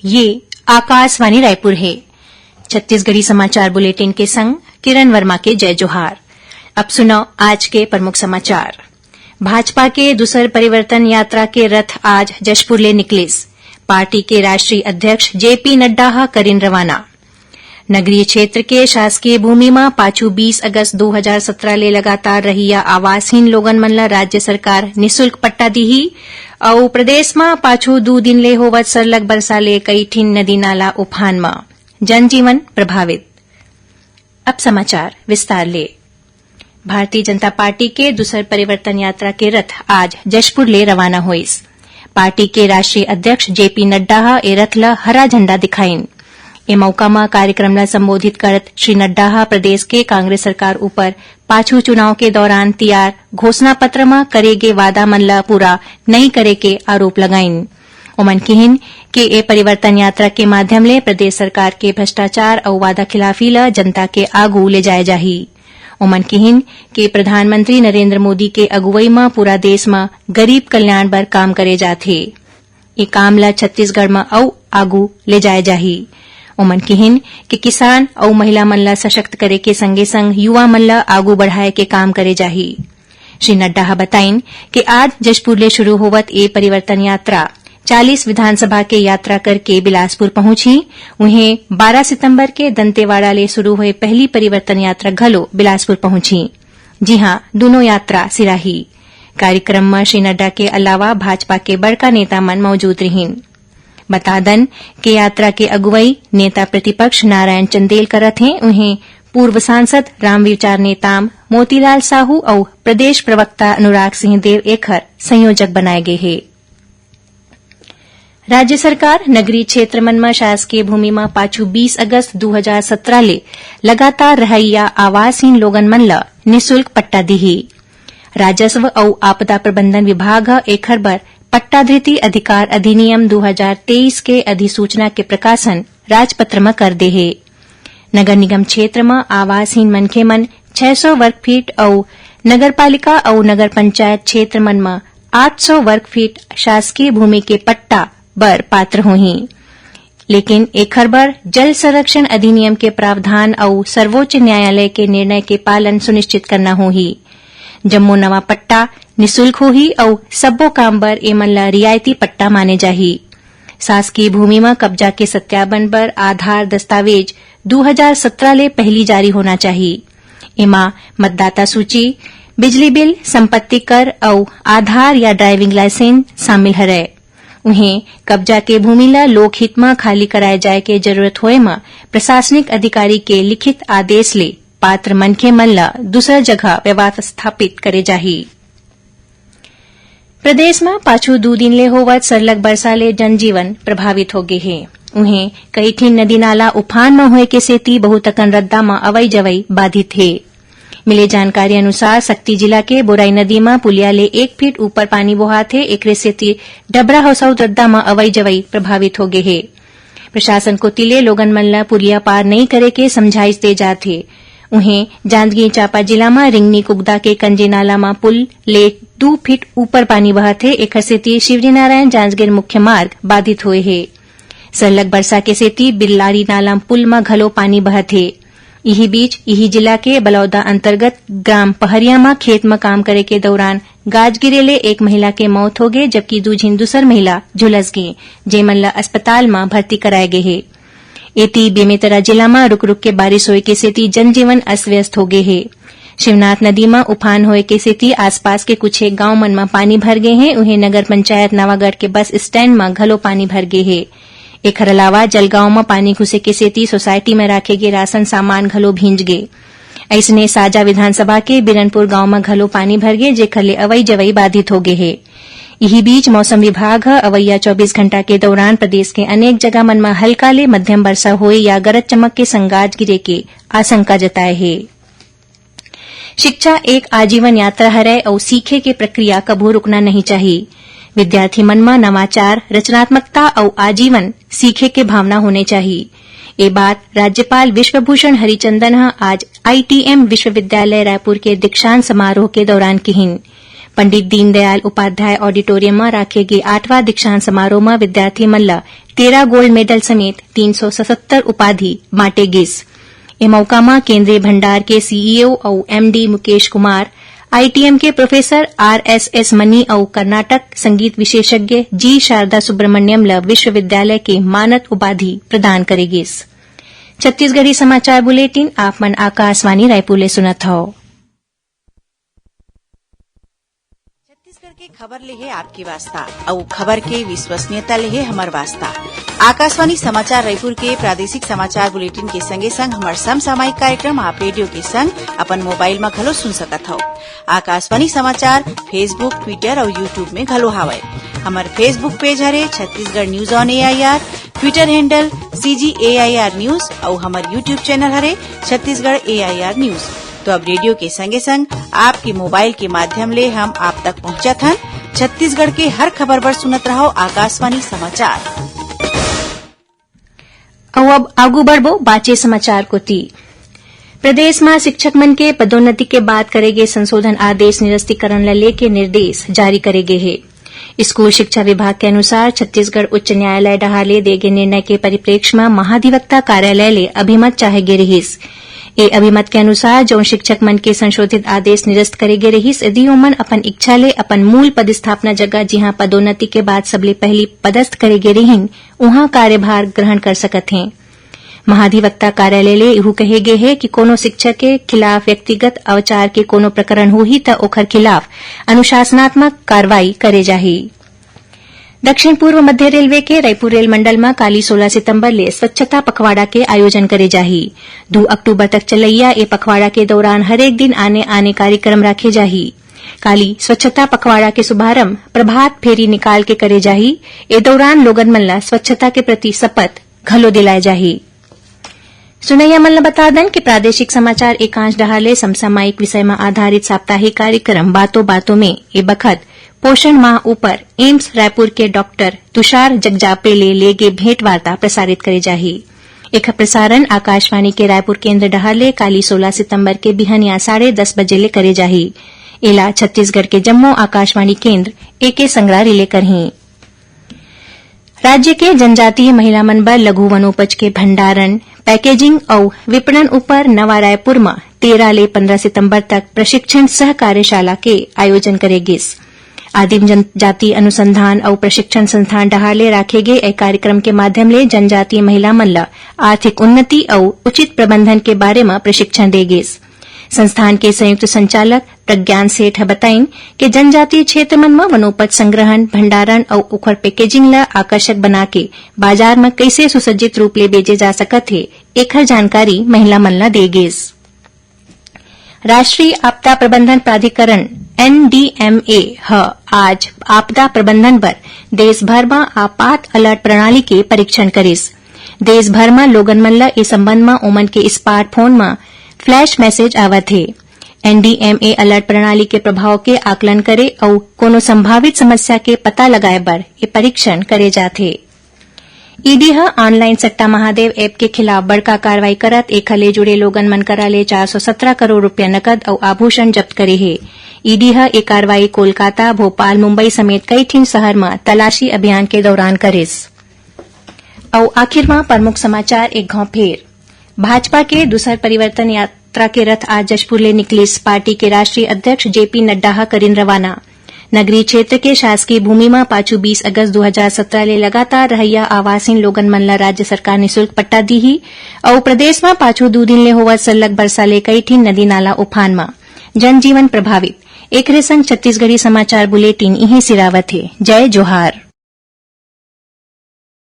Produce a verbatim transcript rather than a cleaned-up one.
ये आकाशवाणी रायपुर हे। छत्तीसगढ़ी समाचार बुलेटिन के संग किरण वर्मा के जय जोहार। अब सुनव आज के प्रमुख समाचार। भाजपा के दूसर परिवर्तन यात्रा के रथ आज जशपुर ले निकलिस। पार्टी के राष्ट्रीय अध्यक्ष जेपी नड्डा ह करिन रवाना। नगरीय क्षेत्र के शासकीय भूमि म पाछू बीस अगस्त दो हजार सत्रह ले लगातार रहइया आवासहीन लोगन मन ल राज्य सरकार निशुल्क पट्टा दिही। अउ प्रदेश म पाछू दू दिन ले होवत सरलग बरसा ले कई ठिन नदी नाला उफान म, जनजीवन प्रभावित। अब समाचार विस्तार ले। भारतीय जनता पार्टी के दूसर परिवर्तन यात्रा के रथ आज जशपुर ले रवाना होइस। पार्टी के राष्ट्रीय अध्यक्ष जेपी नड्डा ह ए रथ ल हरा झंडा दिखाइन। ए मौका म कार्यक्रम ल संबोधित करत श्री नड्डा ह प्रदेश के कांग्रेस सरकार ऊपर पाछू चुनाव के दौरान तियार घोषणा पत्र म करे गे वादा मन ल पूरा नइ करे के आरोप लगाइन। ओमन किहिन कि ए परिवर्तन यात्रा के माध्यम ले प्रदेश सरकार के भ्रष्टाचार अउ वादा खिलाफी ल जनता के आगू ले जाय जाही। ओमन किहिन कि प्रधानमंत्री नरेंद्र मोदी के अगुवई म पूरा देश म गरीब कल्याण बर काम करे जात हे। ए काम ल छत्तीसगढ़ म अउ आगू ले जाय जाही। ओमन किहिन कि किसान अउ महिला मन ल सशक्त करे के संगे-संग युवा मन ल आगू बढ़ाए के काम करे जाही। श्री नड्डा ह बताइन कि आज जशपुर ले शुरू होवत ए परिवर्तन यात्रा चालीस विधानसभा के यात्रा करके बिलासपुर पहुंचही। उहें, बारह सितंबर के दंतेवाड़ा ले शुरू होए पहली परिवर्तन यात्रा घलो बिलासपुर पहुंचही, जिहां दूनों यात्रा सिराही। कार्यक्रम म श्री नड्डा के अलावा भाजपा के बड़का नेता मन मौजूद रिहिन। बता दन के यात्रा के अगुवई नेता प्रतिपक्ष नारायण चंदेल करत हें, उहें पूर्व सांसद रामविचार नेताम, मोतीलाल साहू अउ प्रदेश प्रवक्ता अनुराग सिंह देव एखर संयोजक बनाए गे हे। राज्य सरकार नगरीय क्षेत्र मन म शासकीय भूमि म पाछू बीस अगस्त दो हजार सत्रह ले लगातार रहइया आवासहीन लोगन मन ल निशुल्क पट्टा दिही। राजस्व अउ आपदा प्रबंधन विभाग ह एखर बर पट्टाधृति अधिकार अधिनियम दो हजार तेईस के अधिसूचना के प्रकाशन राजपत्र म कर दे हे। नगर निगम क्षेत्र म आवासहीन मनखे मन छह सौ वर्ग फीट अउ नगर पालिका अउ नगर पंचायत क्षेत्र मन म आठ सौ वर्ग फीट शासकीय भूमि के पट्टा बर पात्र होही। लेकिन एखर बर जल संरक्षण अधिनियम के प्रावधान अउ सर्वोच्च न्यायालय के निर्णय के पालन सुनिश्चित करना होही। जम्मो नवा पट्टा निशुल्क होही अउ सब्बो काम बर एमन ल रियायती पट्टा माने जाही। शासकीय भूमि म कब्जा के सत्यापन बर आधार दस्तावेज दो हजार सत्रह ले पहिली जारी होना चाही। एमा मतदाता सूची, बिजली बिल, संपत्ति कर अउ आधार या ड्राइविंग लाइसेंस शामिल हरय। उहें, कब्जा के भूमि ल लोकहित म खाली कराए जाए के जरूरत होए म प्रशासनिक अधिकारी के लिखित आदेश ले पात्र मनखे मन ल दूसर जगह व्यवस्थापित करे जाही। प्रदेश म पाछू दू दिन ले होवत सरलग बरसा ले जनजीवन प्रभावित होगे हे। उहें, कई ठिन नदी नाला उफान म होए के सेती बहुत अकन रद्दा म अवई जवई बाधित हे। मिले जानकारी अनुसार, सक्ती जिला के बोराई नदी म पुलिया ले एक फीट ऊपर पानी बोहात हे, एकरे सेती डबरा हौसौद रद्दा म अवई जवई प्रभावित होगे हे। प्रशासन कोति ले लोगन मन ल पुलिया पार नइ करे के समझाइश दे जात हे। उहें, जांजगीर चांपा जिला म रिंगनी कुगदा के कंजे नाला म पुल ले दू फीट ऊपर पानी बहत हे, एखर सेती शिवरीनारायण जांजगीर मुख्य मार्ग बाधित होए हे। सरलग बरसा के सेती बिल्लारी नाला पुल म घलो पानी बहत हे। इही बीच, इही जिला के बलौदा अंतर्गत ग्राम पहरिया म खेत म काम करे के दौरान गाज गिरे ले एक महिला के मौत होगे, जबकि दू झिन दूसर महिला झुलस गे, जेमन ल अस्पताल म भर्ती कराए गे हे। एती, बेमेतरा जिला म रुक-रुक के बारिश होए के सेती जनजीवन अस्त-व्यस्त होगे हे। शिवनाथ नदी म उफान होए के सेती आसपास के कुछ एक गांव मन म पानी भर गे हे। उहें, नगर पंचायत नवागढ़ के बस स्टैंड म घलो पानी भर गे हे। एखर अलावा, जलगांव म पानी घुसे के सेती सोसाइटी म राखे गे राशन सामान घलो भींज गे। अइसने, साजा विधानसभा के बिरनपुर गांव म घलो पानी भर गे, जेखर ले अवई जवई बाधित होगे हे। इही बीच, मौसम विभाग ह अवइया चौबीस घंटा के दौरान प्रदेश के अनेक जगह मन म हल्का ले मध्यम बरसा होए या गरज चमक के संग गाज गिरे के आशंका जताए हे। शिक्षा एक आजीवन यात्रा हरय अउ सीखे के प्रक्रिया कभू रुकना नहीं चाही। विद्यार्थी मन म नवाचार, रचनात्मकता अउ आजीवन सीखे के भावना होने चाही। ए बात राज्यपाल विश्वभूषण हरिचंदन ह आज आईटीएम विश्वविद्यालय रायपुर के दीक्षांत समारोह के दौरान किहिन। पंडित दीनदयाल उपाध्याय ऑडिटोरियम म राखे गे आठवां दीक्षांत समारोह म विद्यार्थी मन ल तेरह गोल्ड मेडल समेत तीन सौ सतहत्तर उपाधि बांटे गिस। ए मौका म केंद्रीय भंडार के सीईओ अउ एमडी मुकेश कुमार, आईटीएम के प्रोफेसर आरएसएस मनी अउ कर्नाटक संगीत विशेषज्ञ जी शारदा सुब्रमण्यम ल विश्वविद्यालय के मानद उपाधि प्रदान करे गिस। छत्तीसगढ़ी समाचार बुलेटिन आप मन आकाशवाणी रायपुर ले सुनत हव। छत्तीसगढ़ के खबर ले हे आपके वास्ता, अउ खबर के विश्वसनीयता ले हे हमर वास्ता। आकाशवाणी समाचार रायपुर के प्रादेशिक समाचार बुलेटिन के संगे संग हमर समसामयिक कार्यक्रम आप रेडियो के संग अपन मोबाइल म घलो सुन सकत हव। आकाशवाणी समाचार Facebook, Twitter अउ YouTube में घलो हावय। हमर Facebook पेज हरे Chhattisgarh news on AIR, Twitter handle CG AIR news अउ हमर YouTube चैनल हरे छत्तीसगढ़ एआईआर न्यूज। तो अब रेडियो के संगे संग आपके मोबाइल के माध्यम ले हम आप तक पहुंचत हन। छत्तीसगढ़ के हर खबर बर सुनत रहव आकाशवाणी समाचार। अउ अब आगू बढ़बो बाचे समाचार कोति। प्रदेश म शिक्षक मन के पदोन्नति के बाद करे गे संशोधन आदेश निरस्तीकरण ल लेके निर्देश जारी करे गे हे। स्कूल शिक्षा विभाग के अनुसार, छत्तीसगढ़ उच्च न्यायालय डहार ले दे गे निर्णय के परिप्रेक्ष्य म महाधिवक्ता कार्यालय ले अभिमत चाहे गे रिहिस। ए अभिमत के अनुसार, जउन शिक्षक मन के संशोधित आदेश निरस्त करे गे रिहिस, यदि ओमन अपन इच्छा ले अपन मूल पदस्थापना जगह, जिहां पदोन्नति के बाद सबले पहिली पदस्थ करे गे रिहिन, उहां कार्यभार ग्रहण कर सकत हें। महाधिवक्ता कार्यालय ले इहू कहे गे हे कि कोनो शिक्षक के खिलाफ व्यक्तिगत अवचार के कोनो प्रकरण होही, त ओखर खिलाफ अनुशासनात्मक कार्रवाई करे जाही। दक्षिण पूर्व मध्य रेलवे के रायपुर रेल मंडल म काली सोलह सितंबर ले स्वच्छता पखवाड़ा के आयोजन करे जाही। दू अक्टूबर तक चलइया ए पखवाड़ा के दौरान हरेक दिन आने-आने कार्यक्रम राखे जाही। काली स्वच्छता पखवाड़ा के शुभारंभ प्रभात फेरी निकाल के करे जाही। ए दौरान लोगन मन ल स्वच्छता के प्रति शपथ घलो दिलाए जाही। सुनइया मन ल बता दन कि प्रादेशिक समाचार एकांश डहार ले समसामयिक विषय म आधारित साप्ताहिक कार्यक्रम बातों बातों में ए बखत पोषण माह ऊपर एम्स रायपुर के डॉक्टर तुषार जगजापे ले लेगे भेंट वार्ता प्रसारित करे जाही। एखर प्रसारण आकाशवाणी के रायपुर केंद्र डहार ले काली सोलह सितंबर के बिहनिया साढ़े दस बजे ले करे जाही। एला छत्तीसगढ़ के जम्मो आकाशवाणी केंद्र एके संगरा रिले करही। राज्य के जनजातीय महिला मन बर लघु वनोपज के भंडारण, पैकेजिंग अउ विपणन ऊपर नवा रायपुर म तेरह ले पंद्रह सितंबर तक प्रशिक्षण सह कार्यशाला के आयोजन करे गिस। आदिम जनजाति अनुसंधान अउ प्रशिक्षण संस्थान डहार ले राखे गे ए कार्यक्रम के माध्यम ले जनजातीय महिला मन ल आर्थिक उन्नति अउ उचित प्रबंधन के बारे म प्रशिक्षण दे गिस। संस्थान के संयुक्त संचालक प्रज्ञान सेठ ह बताइन कि जनजातीय क्षेत्र मन म वनोपज संग्रहण, भंडारण अउ ओखर पैकेजिंग ल आकर्षक बना के बाजार म कइसे सुसज्जित रूप ले बेचे जा सकत हे, एखर जानकारी महिला मन ल दे गिस। राष्ट्रीय आपदा प्रबंधन प्राधिकरण, एनडीएमए, ह आज आपदा प्रबंधन बर देश भर म आपात अलर्ट प्रणाली के परीक्षण करिस। देश भर म लोगन मन ल ए संबंध म ओमन के स्मार्टफोन म फ्लैश मैसेज आवत हे। एनडीएमए अलर्ट प्रणाली के प्रभाव के आकलन करे अउ कोनो संभावित समस्या के पता लगाए बर ए परीक्षण करे जाथे। ईडी ह ऑनलाइन सट्टा महादेव ऐप के खिलाफ बड़का कार्रवाई करत एखर ले जुड़े लोगन मन करा ले चार सौ सत्रह करोड़ रुपया नकद अउ आभूषण जब्त करे हे। ईडी ह ए कार्रवाई कोलकाता, भोपाल, मुंबई समेत कई ठिन शहर म तलाशी अभियान के दौरान करिस। अउ आखिर म प्रमुख समाचार एक घांव फेर। भाजपा के दूसर परिवर्तन यात्रा के रथ आज जशपुर ले निकलिस। पार्टी के राष्ट्रीय अध्यक्ष जेपी नड्डा ह करिन रवाना। नगरीय क्षेत्र के शासकीय भूमि म पाछू बीस अगस्त दू हजार सत्रह ले लगातार रहइया आवासहीन लोगन मन ल राज्य सरकार निशुल्क पट्टा दीही। अउ प्रदेश म पाछू दू दिन ले होवत सरलग बरसा ले कई ठिन नदी नाला उफान म, जनजीवन प्रभावित। एकरे संग छत्तीसगढ़ी समाचार बुलेटिन इहें सिरावत हे। जय जोहार।